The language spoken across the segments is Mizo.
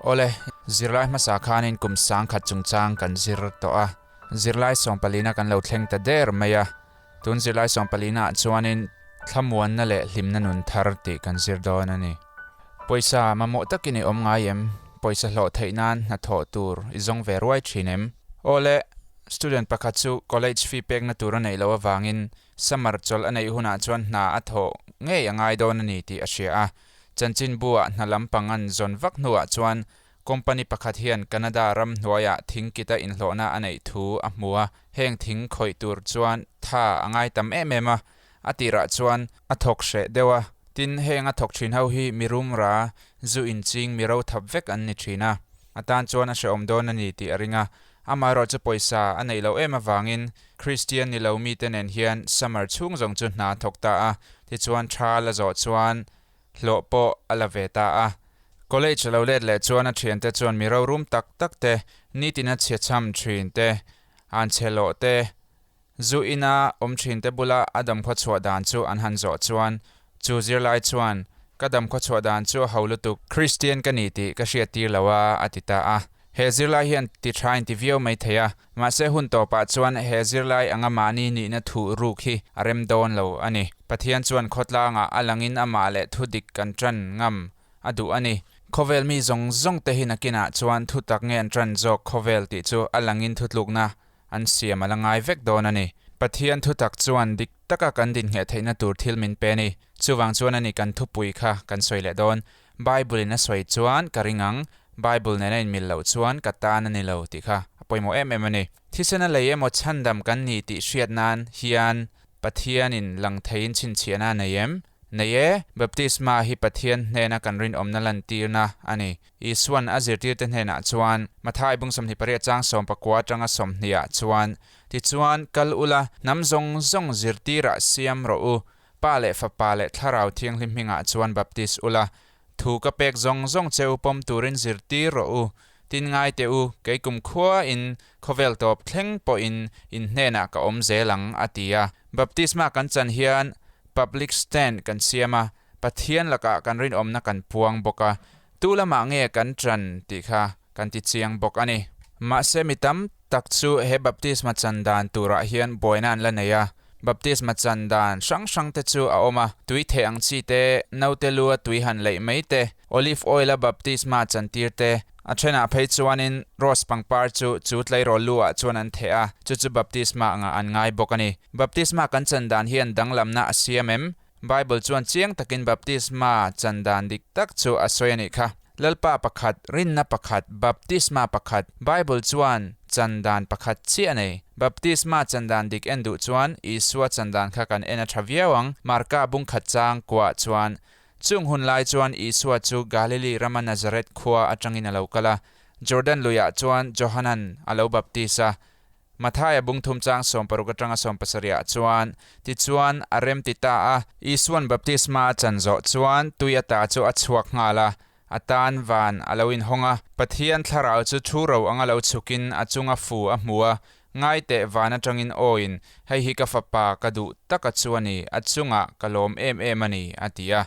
Awle, zirlai hmasa khanin kum 10,000 chungchang kan zir tawh a, zirlai 14na kan lo thleng ta der mai a, tun zirlai 14ah chuanin thlamuanna leh hlimna nun thar tih kan zir dawn a ni. Pawisa mamawh takin i awm ngai em? Pawisa hlawh theih nan hnathawh tur i zawng ve ruai thin em? Awle, student pakhat chu college fee pekna tur a neih loh avangin summer chawlh a neih hunah chuan hna a thawh ngei a ngai dawn a ni tih a hria a. Chanchinbu-ah hna lampang an zawn vak hnuah chuan company pakhat hian Canada ram hnuaiah thing kita inhlawhna a neih thu a hmu a, heng thing khawih tur chuan tha a ngai tam em em a, a tirah chuan a thawk hreh deuh a. Tin, heng a thawk thin ho hi mi rumra, zu inching, mi ro thap vek an ni thin a, a tan chuan a hrehawm dawn a ni tih a ring a. Amaherawhchu chu pawisa a neih loh em avangin Kristian ni lo mite nen hian summer chhung zawng chu hna a thawk ta a, tichuan tha la zawh chuan hlawh pawh a la ve ta a. College a lo let leh chuan a thiante chuan mi rorum tak tak te, nitina chhia chham thin te, an chhe lawh te, zu ina awm thin te bula a damkhaw chhuah dan chu an han zawh chuan chu zirlai chuan, Ka damkhaw chhuah dan chu a ho lutuk, Kristian ka ni tih ka hriat tir lo a, a ti ta a. He zirlai hian ti tha in ti viau mai thei a, mahse hun tawpah chuan he zirlai anga mahni nihna thuh ruk hi a rem dawn lo a ni. Pathian chuan khawtlangah a langin amah leh thu dik kan tan ngam a duh a ni. Khawvel mi zawng zawng te hi nakinah chuan thu tak nge an tan zawk khawvel tih chu a langin thutlukna an siam a la ngai vek dawn a ni. Pathian thu tak chuan dik taka kan dinhngheh theihna tur thil min pe a ni. Chuvang chuan a ni kan thupui kha kan sawi leh dawn. Bible in a sawi chuan ka ring ang, Bible nena inmil loh chuan ka tan a ni lo tih kha a pawimawh em em a ni. Thisen a lei emaw chhandam kan ni tih hriat nan hian Pathianin lang theiin chhinchhiahna a nei em? Nei e, baptisma hi Pathian hnena kan rinawmna lantirna a ni. Isuan a zirtirte hnenah chuan, Mathai bung 28 chang 19 atanga 20 ah chuan, Tichuan, kal ula, hnam zawng zawng zirtirah siam rawh u, Pa leh Fapa leh Thlarau Thianghlim hmingah chuan baptis ula, thu ka pek zawng zawng che u pawm turin zirtir rawh u. Tin ngai teh u, kei kum khuain khawvel tawp thleng pawhin in hnenah ka awm zel ang, a ti a. Baptisma kan chan hian public stand kan siam a, Pathian lakah kan rinawmna kan puang bawk a, tu lamah nge kan ṭan tih kha kan ti chiang bawk a ni. Mahse mi tam tak chu he baptisma chan dan turah hian buaina an la nei a, baptisma chan dan hrang hrang te chu a awm a, tui theh ang chi te, naute lua tui han leih mai te, olive oil a baptisma chan tir te, a thenah phei chuanin rose pangpar chu chu tleirawl lu ah chuan an theh a, chu chu baptisma angah an ngai bawk a ni. Baptisma kan chan dan hian danglamna a siam em? Bible chuan chiang takin baptisma chan dan dik tak chu a sawi a nih kha. Lalpa pakhat, rinna pakhat, baptisma pakhat. Bible chuan chan dan pakhat chiah a nei. Baptisma chan dan dik en duh chuan Isua chan dan kha kan en a tha viau ang. Marka bung khat chang kuah chuan, Chung hun lai chuan Isua chu Galili rama Nazareth khua atangin a lo kal a, Jordan luiah chuan Johanan a lo baptis a. Mathaia bung thum chang 60 atanga 70 ah chuan, Tichuan, a rem ti ta a, Isuan baptisma a chan zawh chuan tui ata chu a chhuak nghal a, a tan van a lo inhawng a, Pathian thlarau chu thu ro anga lo chhukin a chunga fu a hmu a, Ngai teh van atangin awiin, hei hi ka fapa ka duh taka chu a ni, a chungah ka lawm em em a ni, a ti a.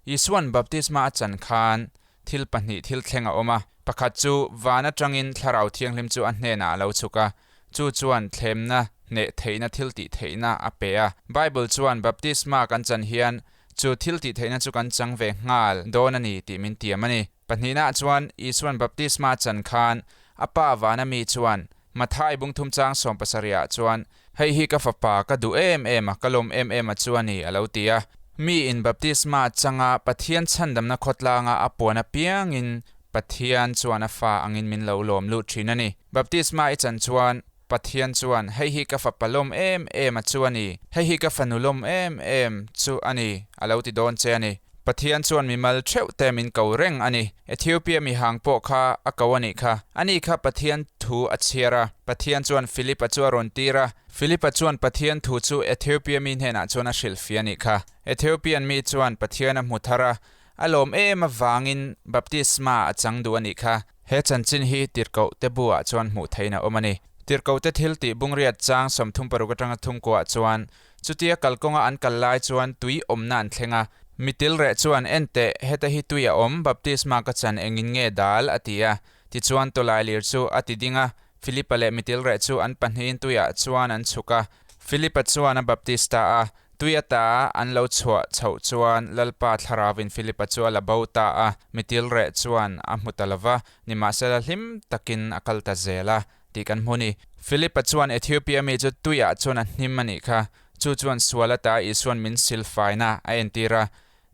Isuan baptisma a chan khan Thil pahnih thil thleng a awm a, pakhat chu van atangin Thlarau Thianghlim chu a hnenah a lo chhuk a, chu chuan thlemna hneh theihna thil tih theihna a pe a. Bible chuan baptisma kan chan hian chu thil tih theihna chu kan chang ve nghal dawn a ni tih min tiam a ni. Pahnihnaah chuan Isuan baptisma chan khan a Pa vana mi chuan Mathai bungthum chang 70 ah chuan, Hei hi ka fapa, ka duh em em a, ka lawm em em a chu a ni, a lo ti a. Mi in baptisma changa Pathian chhandamna khawtlanga a puan apiangin Pathian chuan a fa angin min lo lawm lut thin a ni. Baptisma i chan chuan Pathian chuan, Hei hi ka fapa lawm em em a chu a ni, hei hi ka fanu lawm em em chu a ni, a lo ti dawn che a ni. Pathian chuan mimal theuh te min ko reng a ni. Ethiopia mihang pawh kha a ko a nih kha. Ani kha Pathian thu a chhiar a. Pathian chuan Philipa chu a rawn tir a. Philipa chuan Pathian thu chu Ethiopia mi hnenah chuan a hrilhfia a nih kha. Ethiopian mi chuan Pathian a hmu thar a, a lawm em avangin baptisma a chang duh a nih kha. He chanchin hi Tirhkoh te buah chuan hmuh theihin a awm a ni. Tirhkoh te thil tih bungriat chang 36 atanga thum kuah chuan chutia kalkawnga an kal lai chuan tui awmna an thleng a. Mitil reh chuan, En teh, heta hi tui a awm, baptisma ka chan engin nge dal? a ti a. Tichuan tawlailir chu a ti ding a, Filipa leh mitil reh chu an pahnihin tuiah chuan an chhuk a. Filipa chuan a baptis ta a, tui ata an lo chhuah chhoh chuan Lalpa thlarauvin Filipa chu a la bo ta a, mitil reh chuan a hmu ta lo va, nimahsela hlim takin a kal ta zel a, tih kan hmu ni. Filipa chuan Ethiopia mi chu tuiah chuan a hnim a nih kha. Chu chuan sual ata Isuan min silfaina a entir a,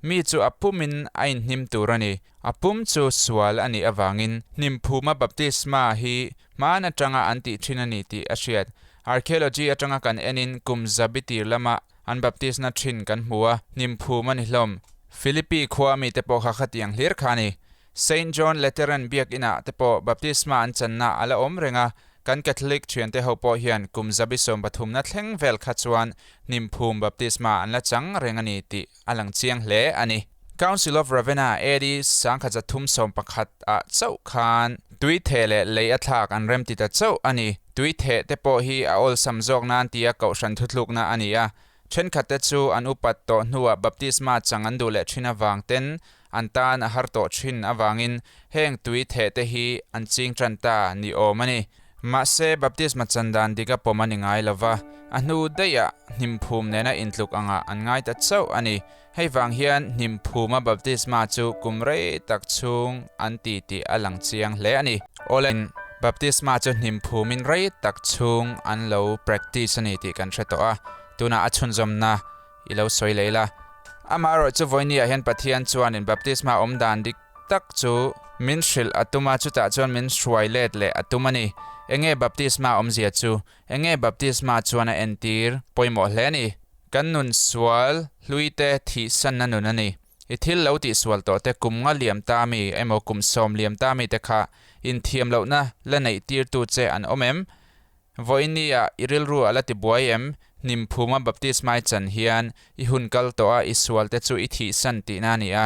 mi chu a pumin a inhnim tur a ni. A pum chu sual a nih avangin hnimphuma baptisma hi hman atanga an tih thin a ni tih a hriat. Archaeology atanga kan enin kum zabi tir lama an baptisna thin kan hmu a, hnimphum a ni hlawm. Philippi khua mite pawh kha khatiang hlir kha a ni. Saint John Lateran biakinah te pawh baptisma an channa a la awm reng a, kan Catholic thiante ho pawh hian kum zabi sawmpathumna thleng vel kha chuan hnimphum baptisma an la chang reng a ni tih a lang chiang hle a ni. Council of Ravenna AD 1311 ah chauh khan tui theh leh lei a thlak an remti ta chauh a ni. Tui theh te pawh hi a awlsam zawk nan tia kohhran thuthlukna a ni a, Thenkhatte chu an upat tawh hnuah baptisma chang an duh leh thin avang ten an tan a har tawh thin avangin heng tui theh te hi an ching tan ta ni awm a ni. Mahse, baptisma chan dan dik a pawm a ni ngai lo va, a hnu daihah hnimphum nena intluk angah an ngai ta chauh a ni. Hei vang hian hnimphuma baptisma chu kum rei tak chhung an ti tih a lang chiang hle a ni. Awle, baptisma chu hnimphumin rei tak chhung an lo practice a ni tih kan hre tawh a. Tunah a chhunzawmna i lo sawi leh ila. Amaherawh chu vawinia hian Pathian chuanin baptisma awm dan dik tak chu min hrilh a tum a, chutah chuan min hruai let leh a tum a ni. Enge baptisma awmzia chu? Enge baptisma chuan a entir pawimawh hle a ni? Kan nun sual hluite thihsanna nun a ni. I thil lo tihsual tawh te kum nga liam ta mi emaw kum sawm liam ta mi te kha inthiam lohna la neih tirtu che an awm em? Vawinia i rilru a la ti buai em? Hnimphuma baptismai chan hian i hun kal tawh a i sual te chu i thihsan tihna a ni a.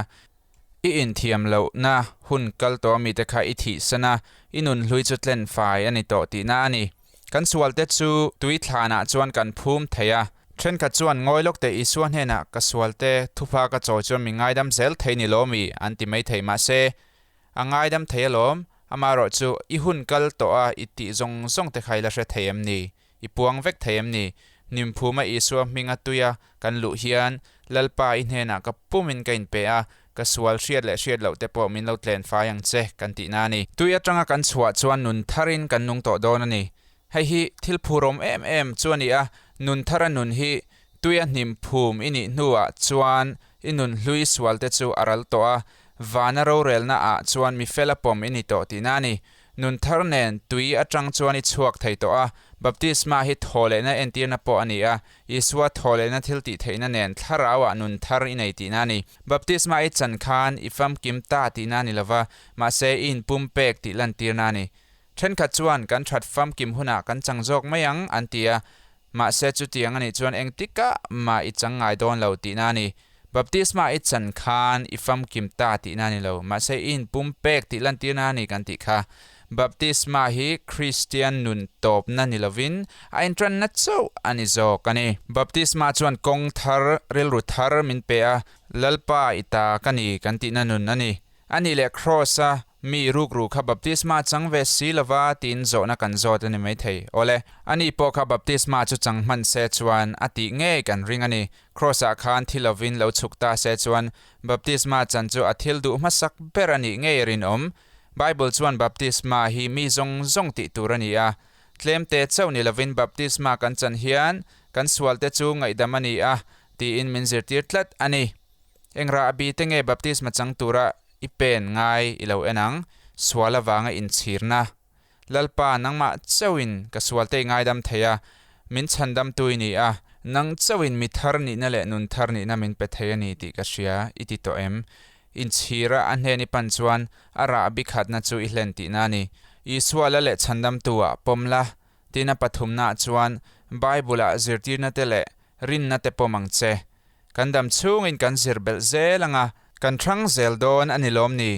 I inthiam lohna hun kal tawh mite kha i thihsan a, i nunhlui chu tlen fai a ni tawh tihna a ni. Kan sual te chu tui thlanah chuan kan phum thei a. Thenkhat chuan ngawi lawk teh Isua hnenah ka sual te thupha ka chawi chuan mi ngaidam zel thei ni lo mi an ti mai thei mahse A ngaidam thei alawm, amaherawh chu i hun kal tawh a i tih zawng zawng te kha i la hre thei em ni? I puang vek thei em ni? Nimphuma Isua hminga tuia kan luh hian Lalpa i hnenah ka pumin ka inpe a, ka sual hriat leh hriat loh te pawh min lo tlen fai ang che kan tihna a ni. Tui atanga kan chhuah chuan nun tharin kan nung tawh dawn a ni. Hei hi thil phurawm em em chu a ni a, nun thara nun hi tuia hnim phum i nih hnuah chuan i nun hlui sual te chu a ral tawh a, vana rorelna ah chuan mi fela pawm i ni tawh tihna a ni. Nun thar nen tui atang chuan i chhuak thei tawh a, baptisma hi thawhlehna entirna pawh a ni a, Isua thawhlehna thil tih theihna nen thlarauah nun thar i nei tihna a ni. Baptisma i chan khan i famkim ta tihna a ni lova, mahse i inpumpek tih lantirna a ni. Thenkhat chuan kan that famkim hunah kan chang zawk mai ang an ti a, mahse chutiang a nih chuan engtikah mah i chang ngai dawn lo tihna a ni. Baptisma i chan khan i famkim ta tihna a ni lo, mahse i inpum pek tih lantirna a ni kan tih kha. Baptisma hi Kristian nun tawpna ni lovin a intranna chauh a ni zawk a ni. Baptisma chuan kawng thar, rilru thar min pe a, Lalpa i ta ka ni kan tihna nun a ni. A nih leh Kraws-a mi rukru kha baptisma chang ve si lova tiin zawhna kan zawt a ni maithei. Awle, ani pawh kha baptisma chu chang hman se chuan a tih ngei kan ring a ni. Kraws-ah khan thi lovin lo chhuk ta se chuan baptisma chan chu a thil duh hmasak ber a nih ngei rinawm. Bible chuan baptisma hi mi zawng zawng tih tur a ni a. Tlemte chauh ni lovin baptisma kan chan hian kan sualte chu ngaihdam a ni a tiin min zirtir tlat a ni. Eng rah bi te nge baptisma chang tura i pen ngai i lo en ang? Sual avanga inchhirna. Lalpa, nangmah chauhin ka sualte i ngaidam thei a, min chhandamtu i ni a, nang chauhin mi thar nihna leh nun thar nihna min pe thei a ni tih ka hria, i ti tawh em? Inchhira a hnen i pan chuan a rah bi khatna chu i hlen tihna a ni. Isua la leh chhandamtu-ah pawm la, tina pathumnaah chuan Bible-ah zirtirna te leh rinna te pawm ang che. Kan dam chhungin kan zir belh zel ang a, kan hrang zel dawn a ni lawm ni?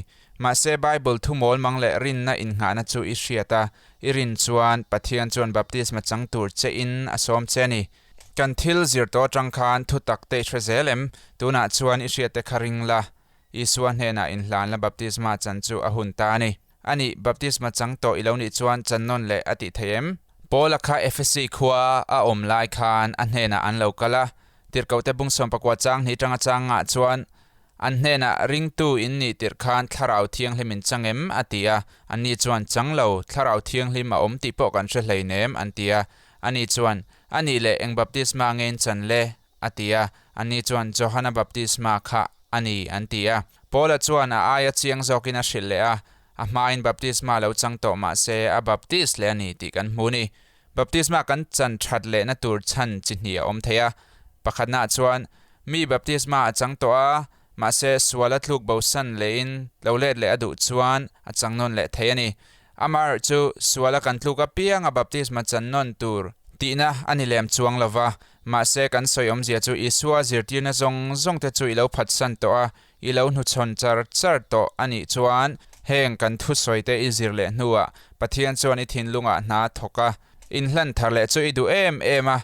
Mahse Bible thu mawl mang leh rinna innghahna chu i hriat a, i rin chuan Pathian chuan baptisma chang tur che in a sawm che a ni. Kan thil zir tawh atang khan thutak te i hre zel em? Tunah chuan i hriatte kha ring la. Isua hnenah inhlanla baptisma chan chu a hun ta a ni. A nih, baptisma chang tawh i lo nih chuan chan nawn leh a tih thei em? Paula kha Efesi khua a awm lai khan a hnenah an lo kal a, Tirhkohte bung sawmpakua chang hnih tanga changah chuan an hnenah ringtu in nih tirh khan Thlarau Thianghlim in chang em? a ti a, anni chuan Chang lo, Thlarau Thianghlim a awm tih pawh kan hre hleinem an ti a, ani chuan A nih leh eng baptisma nge in chan le? a ti a, anni chuan Johana baptisma kha a ni an ti a. Paula chuan a aia chiang zawkin a hrilh leh a, a hmain baptisma lo chang tawh mah se a baptis leh a ni tih kan hmu ni. Baptisma kan chan that lehna tur chhan chi hnih a awm thei a. Pakhatnaah chuan, mi baptisma a chang tawh a, mahse suala tluk bosan lehin lo let leh a duh chuan a chang nawn leh thei a ni. Amaherawh chu suala kan tluk apianga baptisma chan nawn tur tihna a ni lem chuang lo va, mahse kan sawi awmzia chu Isua zirtirna zawng zawng te chu i lo phatsan tawh a, i lo hnuchhawn char char tawh a nih chuan heng kan thusawi te i zir leh hnuah Pathian chuan i thinlungah hna thawk a, inhlan thar leh chu i duh em em a,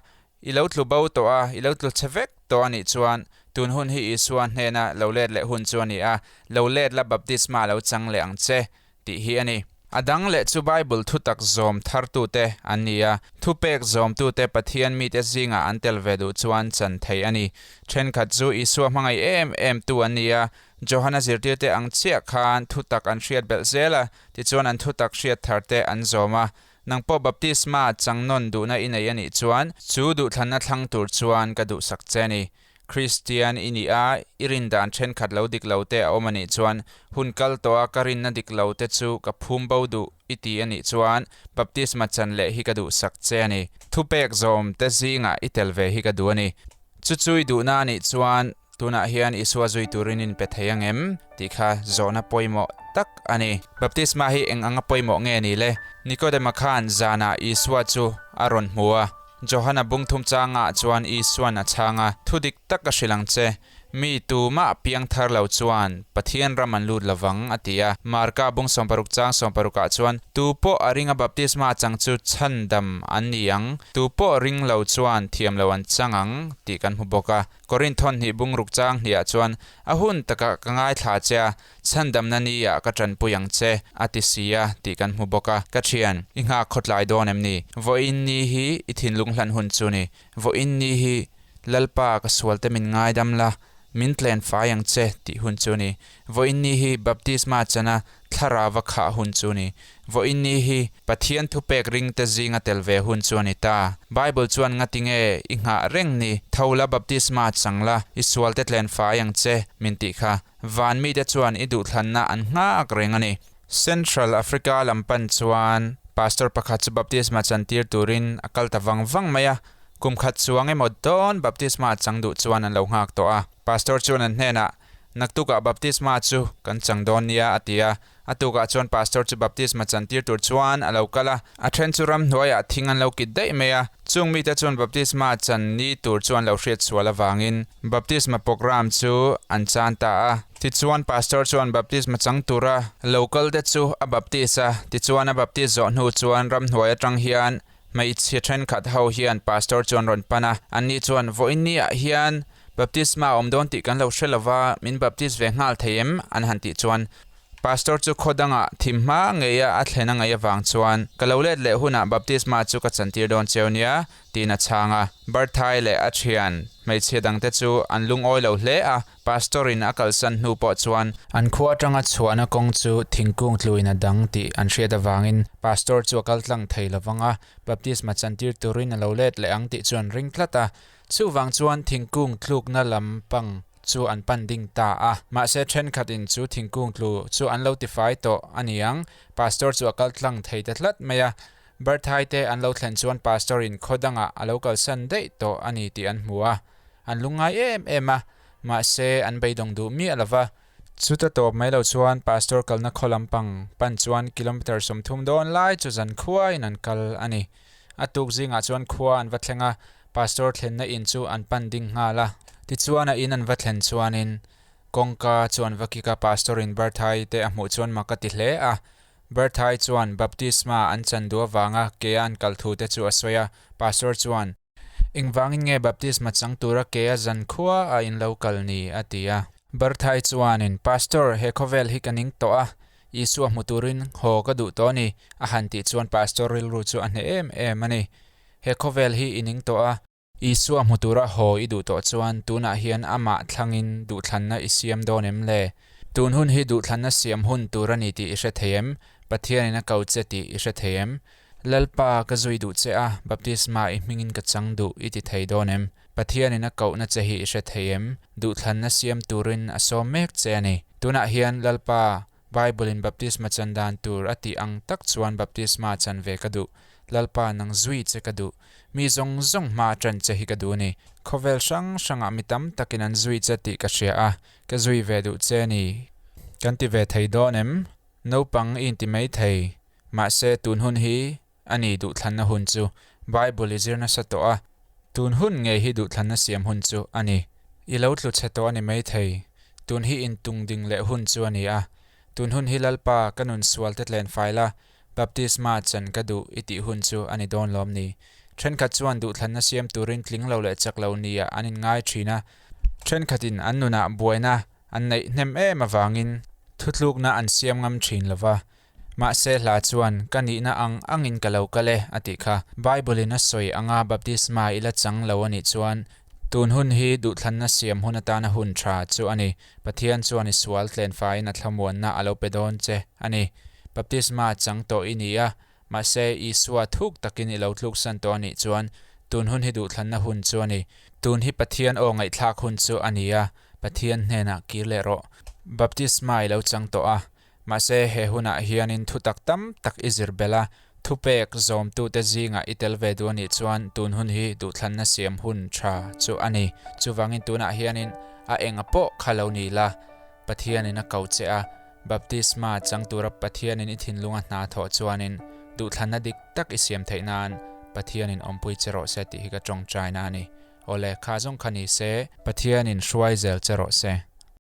i lo tlu bo tawh a, i lo tlu chhe vek tawh a nih chuan tun hun hi Isua hnena lo let leh hun chu a ni a, lo let la baptisma lo chang leh ang che tih hi a ni. A dang leh chu Bible thutak zawm thartute an ni a, thupek zawmtute Pathian mite zingah an tel ve duh chuan chan thei a ni. Thenkhat chu Isua hmangaih em em tu an ni a, Johana zirtirte ang chiah khan thutak an hriat belh zel a, tichuan an thutak hriat tharte an zawm a. Nang pawh baptisma changnawn duhna i nei a nih chuan chu duhthlanna thlang tur chuan ka duhsak che a ni. Kristian i nih a, i rin dan thenkhat lo dik lo te a awm a nih chuan, hun kal tawh a ka rinna dik lo te chu ka phum bo duh i ti a nih chuan, baptisma chan leh hi ka duhsak che a ni. Thupek zawm te zingah i tel ve hi ka duh a ni. Chu chu i duhna a nih chuan, tunah hian Isua zui turin in pe thei ang em? tih kha zawhna pawimawh tak a ni. Baptisma hi eng anga pawimawh nge ni le? Nikodema khan zanah Isua chu a rawn hmu a. Johana bungthum changah chuan Isuan a chhang a, Thu dik tak ka hrilh ang che, mi tumah piang thar lo chuan Pathian ram an lut lovang, a ti a. Marka bung 60 chang 60 ah chuan, Tu pawh a ringa baptisma chang chu chhandam an ni ang, tu pawh ring lo chuan thiam lo an chang ang, tih kan hmu bawk a. Korinthon hnih bungruk chang hniah chuan, A hun takah ka ngaithla che a, Chhandamna ni ah ka tanpui ang che, a ti si a, tih kan hmu bawk a. Ka thian, i nghak khawtlai dawn em ni? Vawiin ni hi i thinlung hlan hun chu ni. Vawiin ni hi Lalpa ka sualte min ngaidam la, min tlen fai ang che, tih hun chu ni. Vawiin ni hi baptisma chana thlarava khah hun chu ni. Vawiin ni hi Pathian thupek ringte zinga tel ve hun chu a ni ta. Bible chuan ngati nge i nghah reng ni? Tho la baptisma chang la, i sualte tlen fai ang che, min tih kha. Van mite chuan i duhthlanna an nghak reng a ni. Central Africa lam pan chuan pastor pakhat chu baptisma chantir turin a kal ta vang vang mai a, kum khat chuang emaw dawn baptisma chang duh chuan an lo nghak tawh a. Pastor chuan an hnenah, Naktukah baptisma chu kan chang dawn nia a ti a. A tukah chuan pastor chu baptisma chantir tur chuan a lo kal a, a then chu ramhnuaiah thing an lo kit daih mai a. Chung mite chuan baptisma chan ni tur chu an lo hriat sual avangin baptisma program chu an chan ta a. Tichuan pastor chuan baptisma chang tura lo kal te chu a baptis a, tichuan a baptis zawh hnu chuan ramhnuai atang hian hmeichhe thenkhat ho hian pastor chu an rawn pan a, anni chuan vawiin ni ah hian baptisma a awm dawn tih kan lo hre lova, min baptis ve nghal thei em? an han tih chuan Pastor chu khaw dangah thim hma ngeia a thlen a ngaih avang chuan, Ka lo let leh hunah baptisma chu ka chantir dawn cheu nia, tiin a chhang a. Barthai leh a thian hmeichhia dangte chu an lungawi lo hle a, Pastor-in a kalsan hnu pawh chuan, an khua atanga chhuahna kawng chu thingkung tluin a dang tih an hriat avangin Pastor chu a kal tlang thei lo vang a, baptisma chantir turin a lo let leh ang tih chu an ring tlat a. Chuvang chuan thingkung tlukna lam pang chu an pan ding ta a. Mahse thenkhat in chu thingkung tlu chu an lo tifai tawh a ni ang, Pastor chu a kal tlang thei ta tlat mai a. Birthai te an lo thlen chuan Pastor in khaw dangah a lo kalsan daih tawh a ni tih an hmu a. An lungngai em em a, mahse an beidawng duh miah lo va. Chuta tawp mai lo chuan Pastor kalna khaw lampang pan chuan kilometre 30 dawn lai chu zan khuain an kal a ni. A tuk zingah chuan khua an va thleng a, Pastor thlenna in chu an pan ding nghal a. Tichuan a in an va thlen chuanin kawngka chu an va kik a, Pastor in Berthai te a hmuh chuan mak a ti hle a. Berthai chuan baptisma an chan duh avanga ke a an kal thu te chu a sawi a, Pastor chuan. Engvangin nge baptisma chang tura ke a zan khua a in lo kal ni? a ti a. Berthai chuanin, Pastor, he khawvel hi ka ning tawh a, Isua hmu turin haw ka duh tawh a ni, a han tih chuan Pastor rilru chu a hneh em em a ni. He khawvel hi i ning tawh a, Isua hmu tura haw i duh tawh chuan tunah hian amah thlangin duhthlanna i siam dawn em le? Tun hun hi duhthlanna siam hun tur a ni tih i hre thei em? Pathianin a ko che tih i hre thei em? Lalpa, ka zui duh che a, baptisma i hmingin ka chang duh i ti thei dawn em? Pathianin a kohna che hi i hre thei em? Duhthlanna siam turin a sawm mek che a ni. Tunah hian Lalpa, Bible-in baptisma chan dan tur a tih ang tak chuan baptisma chan ve ka duh. Lalpa nang zui che ka duh. Mi zawng zawng hma ṭan che hi ka duh a ni. Khawvel hrang hrangah mi tam takin an zui che tih ka hria a, ka zui ve duh che a ni. Kan ti ve thei dawn em? Naupang i inti mai thei. Mahse tun hun hi a ni duhthlanna hun chu. Bible i zir nasa tawh a, tun hun ngei hi duhthlanna siam hun chu a ni. I lo tlu chhe tawh a ni maithei. Tun hi intung ding leh hun chu a ni a. Tun hun hi Lalpa ka nun sual te tlen fai la, baptisma chan ka duh i tih hun chu a ni dawn lawm ni? Thenkhat chuan duhthlanna siam turin tling lo leh chak lo nia an inngai thin a. Thenkhatin an nunah buaina an neih hnem em avangin thutlukna an siam ngam thin lo va. Mahse hla chuan, Ka nihna ang angin ka lo kal e, a tih kha. Bible-in a sawi anga baptisma i la chang lo a nih chuan, tun hun hi duhthlanna siam hun atana hun tha chu a ni. Pathian chuan i sual tlenfaiin a thlamuanna a lo pe dawn che a ni. Baptisma chang tawh i ni a, mahse Isua thuk takin i lo tluksan tawh a nih chuan, tun hun hi duhthlanna hun chu a ni. Tun hi Pathian aw ngaihthlak hun chu a ni a, Pathian hnenah kir leh rawh. Baptisma i lo chang tawh a, Mahse, he hunah hianin thutak tam tak i zir belh a, thupek zawmtute zingah i tel ve duh a nih chuan tun hun hi duhthlanna siam hun tha chu a ni. Chuvangin tunah hianin a enga pawh kha lo ni la, Pathianin a ko che a, baptisma chang tura Pathianin i thinlunga hna thawh chuanin duhthlanna dik tak i siam theih nan Pathianin awmpui che rawh se tih hi ka tawngtaina a ni. Awle, kha zawng kha ni se, Pathianin hruai zel che rawh se.